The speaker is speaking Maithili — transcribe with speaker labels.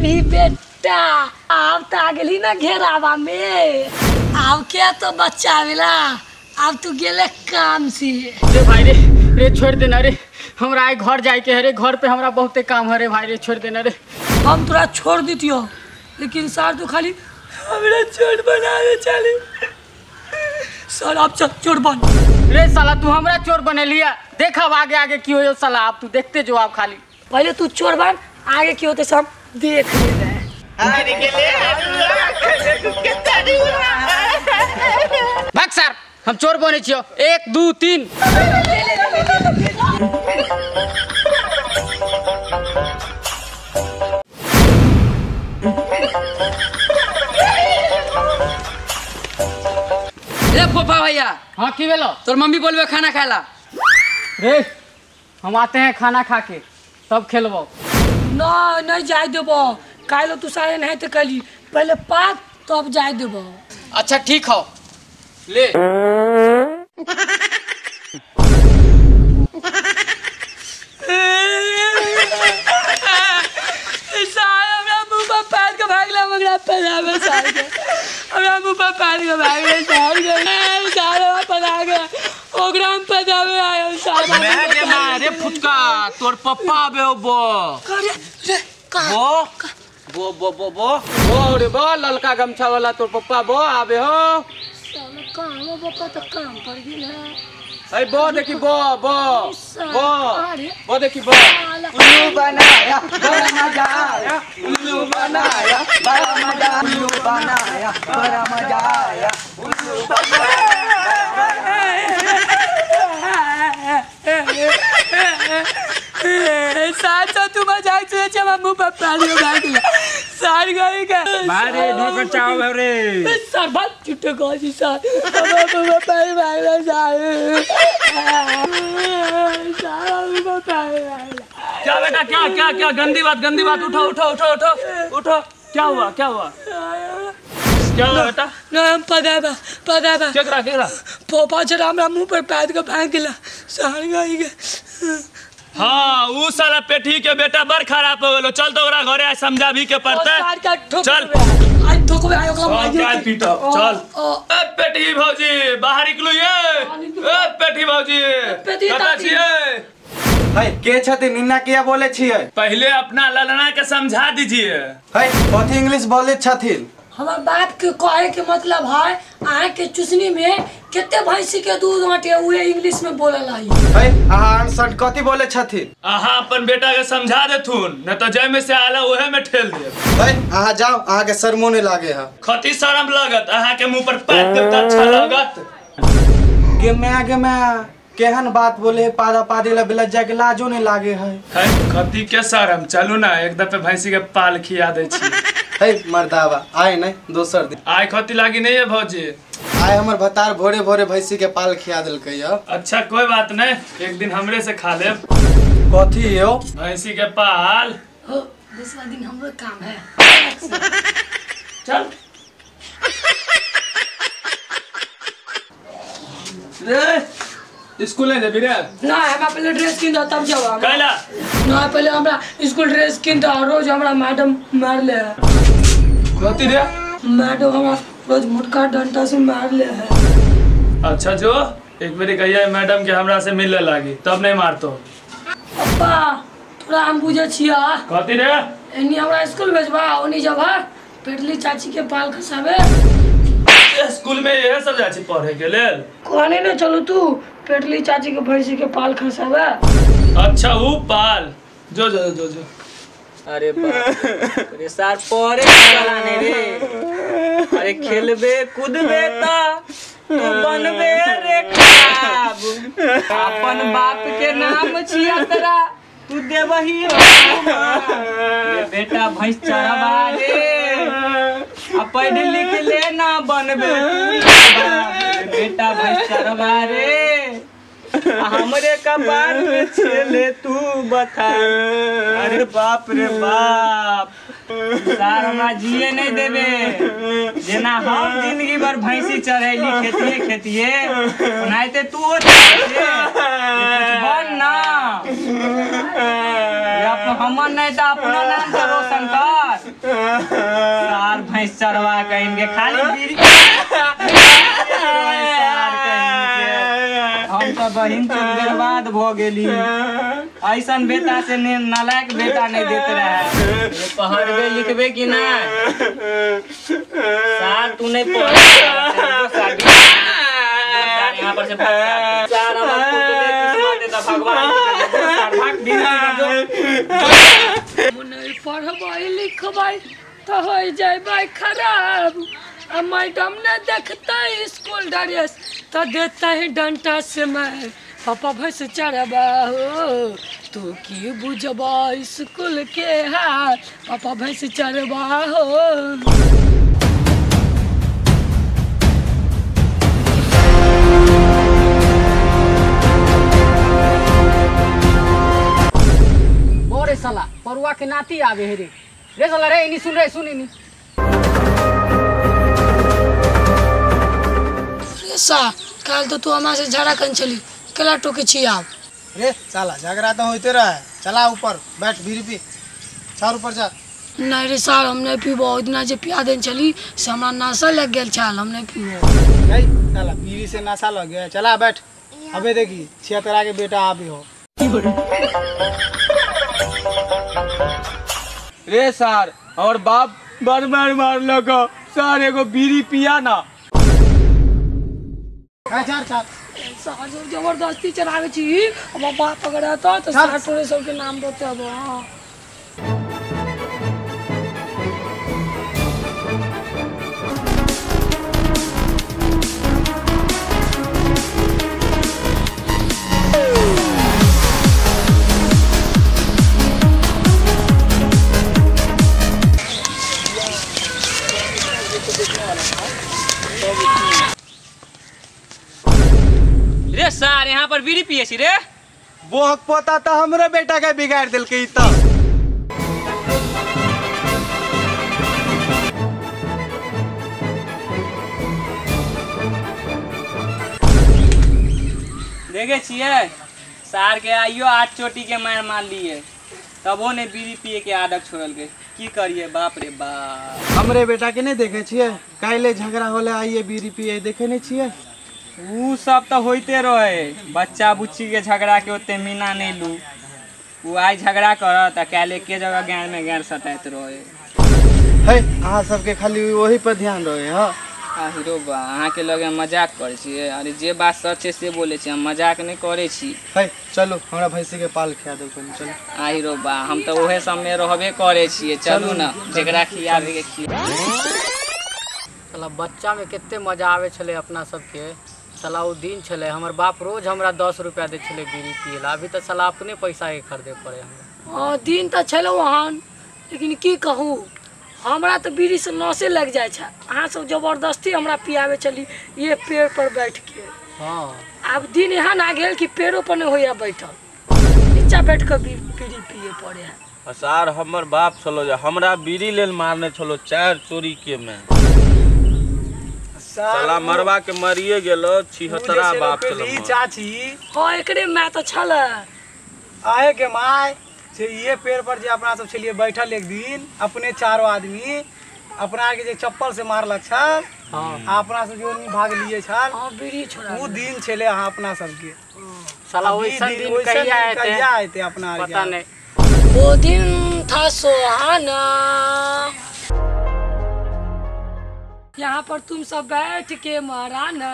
Speaker 1: देवी बेटा आब त आ गेली ना घेरावा में आब क्या तो बचावेला अब तू गेले काम से।
Speaker 2: रे भाई रे रे छोड़ देना रे हमरा आइ घर जाए के है रे घर पे हमरा बहुते काम है रे भाई रे छोड़ देना रे।
Speaker 1: हम तोरा छोड़ देतियो लेकिन सर तू खाली हमरा चोट बनावे चली सर अब चल चोर बन।
Speaker 2: रे साला तू हमरा चोर बने लिया देख अब आगे आगे की हो साला अब तू देखते जो आप खाली
Speaker 1: पहले तू चोर बन आगे की होते सब देख ले।
Speaker 2: भाग सर हम चोर बने छियो 1 2 3।
Speaker 3: रे फोफा भैया।
Speaker 2: हाँ की भेलो?
Speaker 3: तोर मम्मी बोलबे खाना खाला।
Speaker 2: रे हम आते हैं खाना खा के तब खेलबो।
Speaker 1: ना नहीं जाए देबो काल्हि तू सारे नहीं तो कली पहले पाक तब जाए देबो।
Speaker 2: अच्छा ठीक हो ले।
Speaker 1: हमरा मुँह पर पैर के भागला मगरा पजामे सार के हमरा मुँह पर पैर के भागले सार के सारे पजा के ओकरा हम पजामे आयो सार।
Speaker 4: मैं रे मारे फुटका तोर पप्पा आबे हो बो
Speaker 1: करे रे का
Speaker 4: बो बो बो बो बो बो रे बो ललका गमछा वाला तोर पप्पा बो आबे हो।
Speaker 1: साला काम हो पप्पा तो काम पर गेल है।
Speaker 4: अरे बो देखी बो बो बो बो देखी बो उल्लू बनाया बड़ा मजा आया उल्लू बनाया बड़ा मजा उल्लू बनाया बड़ा मजा आया उल्लू बनाया।
Speaker 1: साचा तू मजाक से चमा मुंह पर पानी भाग गया सार गई के
Speaker 4: मारे ढोकर चाव रे
Speaker 1: सर बात झूठे गाजी सर बाबा बाबा पानी भागला सार सार बाबा पानी भागला।
Speaker 4: क्या बेटा क्या क्या क्या गंदी बात उठो उठो उठो उठो उठो क्या हुआ क्या हुआ क्या हुआ बेटा?
Speaker 1: ना हम पदाबा पदाबा
Speaker 4: केकरा केकरा
Speaker 1: पोपा छड़ा हमरा मुंह पर पैद के भाग गेला सार गई के।
Speaker 4: हाँ उ साला पेठी के बेटा बड़ खराब हो गेलो चल तो ओकरा घरे आ समझा भी के पड़ता चल
Speaker 1: आज ठोकबे आइ ओकरा
Speaker 4: मार पीटब चल। ए पेठी भौजी बाहर निकलू ये ए पेठी भौजी कत छियै?
Speaker 5: है के छथिन निन्ना किया बोले छियै?
Speaker 4: पहले अपना ललना के समझा दीजिए।
Speaker 5: है कथी इंग्लिश बोले छथिन?
Speaker 1: हमर बाप के कहे के मतलब है आहाँ के चुसनी में कितने भैंसी के दूध बाटे उहे इंग्लिश में बोलल है।
Speaker 5: है अहाँ अनसठ कथी बोले छथिन?
Speaker 4: अहाँ अपन बेटा के समझा देथुन न तो जय में से आला उहे में ठेल देब।
Speaker 5: है अहाँ जाओ अहाँ के शर्मो नहीं लागे है।
Speaker 4: खती शर्म लागत अहाँ के मुंह पर पैर देब त अच्छा लागत।
Speaker 5: गे मैं केहन बात बोले पादा पादी ला बिलज्जा के लाजो नहीं लागे है।
Speaker 4: है खती के शर्म चलू ना एक दफे भैंसी के पाल खिया दे छी।
Speaker 5: है मर्दावा आए नहीं दोसर दिन
Speaker 4: आए खती लागी नहीं है भौजी।
Speaker 5: आए हमर भतार भोरे भोरे भैंसी के पाल खिया देलकै।
Speaker 4: अच्छा कोई बात नहीं एक दिन हमरे से खा लेब।
Speaker 5: कथी यो?
Speaker 4: भैंसी के पाल।
Speaker 1: हो दूसरा दिन हमरो काम है
Speaker 4: चल रे स्कूल नहीं जेबी रे?
Speaker 1: ना हमरा पहले ड्रेस किन दो तब जाब।
Speaker 4: कैला?
Speaker 1: ना पहले हमरा स्कूल ड्रेस किन दो रोज हमरा मैडम मार ले है।
Speaker 4: कथी रे?
Speaker 1: मैडम हमरा रोज मोटका डंडा से मार ले है।
Speaker 4: अच्छा जो एक बेरी कहिया मैडम के हमरा से मिले लागी तब नहीं मारतो।
Speaker 1: पप्पा थोड़ा हम बुझे छिया।
Speaker 4: कथी रे?
Speaker 1: एनी हमरा स्कूल भेजबा ओनी जबा पेटली चाची के पाल खसावे।
Speaker 4: स्कूल में यह सब जाय छी पढ़े के लेल।
Speaker 1: कहने न चलू तू पेटली चाची के भैंसी के पाल खसावे।
Speaker 4: अच्छा ऊ पाल जो जो जो जो।
Speaker 3: अरे बाप रे सर पढ़े वाला नहीं रे। अरे खेलबे कूदबे त तू बनबे रे खराब अपन बाप के नाम छिया तोरा तू देबही रे बेटा भैंस चराबा रे आ पढ़ लिख ले ना बनबे बेटा भैंस चराबा रे हमरे कपार पे छेले तू बता। अरे बाप रे बाप सार हमरा जिए नहीं देबे जेना हम जिंदगी भर भैंसी चढ़ैली खेतिए खेतिए ओनाहिते तू हो बन ना हमर नहीं तो अपनो नाम तो रोशन कर। सार भैंस चढ़वा के इनके खाली बीड़ी हम तो बहिन के बर्बाद भ गेली। ऐसन बेटा से नालायक बेटा नहीं देते रहे। पढ़बे लिखबे कि ना सार तू नहीं पढ़ यहाँ पर से सार हमर किस्मत है भगवान
Speaker 1: नहीं पढ़बै लिखबै तो हो जैबै खराब आ मैडम ने देखते स्कूल ड्रेस तो देता ही डंटा से मैं पापा भैंस चढ़बा हो तू की बुझबा स्कूल के हाल पापा भैंस चढ़बा हो।
Speaker 2: बोरे साला परुआ के नाती आवे हे रे रे साला रे इनी सुन रे सुन इनी
Speaker 1: सा काल तो तू हमारे से झगड़ा कर चली केला टोके छी आप
Speaker 5: रे साला झगड़ा तो होते रहा है। चला ऊपर बैठ बीड़ी पी चार ऊपर जा।
Speaker 1: नहीं रे साल हम नहीं पीबो इतना जे पिया देन चली से हमरा नशा लग गेल छाल हम नहीं पीबो।
Speaker 5: नहीं साला बीड़ी से नशा लग गया। चला बैठ अबे देखी छिया के बेटा आबे हो।
Speaker 4: रे सार और बाप बार बार मार लगा सार एगो बीड़ी पिया ना
Speaker 5: चार चार
Speaker 1: सार जबरदस्ती चलावे छी अब बाप पकड़ा तो सार टोले सब के नाम बताबो। हां
Speaker 3: रे सार यहाँ पर बीड़ी पिए छी रे
Speaker 5: बोहक पोता तो हमरे बेटा के बिगाड़ देलकै त।
Speaker 3: देखे छियै सार के आइयो 8 चोटी के मार मार लिए तबो ने बीड़ी पिए के आदत छोड़लकै। की करिए बाप रे बाप।
Speaker 5: हमरे बेटा के नहीं देखे छियै काल्हि झगड़ा होले आइए बीड़ी पिए देखे नहीं छियै।
Speaker 3: उ सब तो होते रहे बच्चा बुच्ची के झगड़ा के ओते मीना नहीं लू। उ आइ झगड़ा करत आ काल्हि एके जगह गाँव में गाँव सटाइत रहे।
Speaker 5: है अहाँ सबके खाली वही पर ध्यान रहे। हाँ
Speaker 3: आहिरो बा अहाँ के लगे मजाक करै छियै। अरे जे बात सच है से बोले छी हम मजाक नहीं करै छी।
Speaker 5: है चलो हमरा भैंसी के पाल खिया दो कनी चलो।
Speaker 3: आहिरो बा हम तो ओहे सब में रहबे करै छियै। चलू ना जेकरा खियाबे के खिया।
Speaker 2: साला बच्चा में कते मजा आवे छले अपना सबके। साला ओ दिन छले हमर बाप रोज हमरा 10 रुपया दे छले बीड़ी पिएला। अभी तो साला अपने पैसा के खरीदे पड़े हमरा।
Speaker 1: हां दिन तो छले वहां लेकिन की कहूँ हमरा तो बीड़ी से नशे लग जाए छे। अहाँ सब जबरदस्ती हमरा पियावे चली ये पेड़ पर बैठ के।
Speaker 2: हाँ
Speaker 1: अब दिन एहन आ गेल कि पेड़ों पर नहीं होया बैठल नीचा बैठ के बीड़ी पिए पड़े है।
Speaker 6: सार हमर बाप छलो जे हमरा बीड़ी लेल मारने छलो 4 चोरी के में साला मरवा के मरिए गेलो 76 बाप छलो
Speaker 5: चाची।
Speaker 1: हां एकरे my तो छल
Speaker 5: आहे के my जे ये पेड़ पर जे अपना सब छलिए बैठल एक दिन अपने चारों आदमी अपना के जे चप्पल से मारलक छल। हां अपना सब जोन भाग लिए छल।
Speaker 1: हां बीड़ी छोड़ा
Speaker 5: उ दिन छले अहाँ अपना सबके।
Speaker 2: साला ओइसन दिन कहिया आएते
Speaker 5: अपना
Speaker 2: पता नहीं।
Speaker 1: वो दिन था सुहाना यहाँ पर तुम सब बैठ के मराना।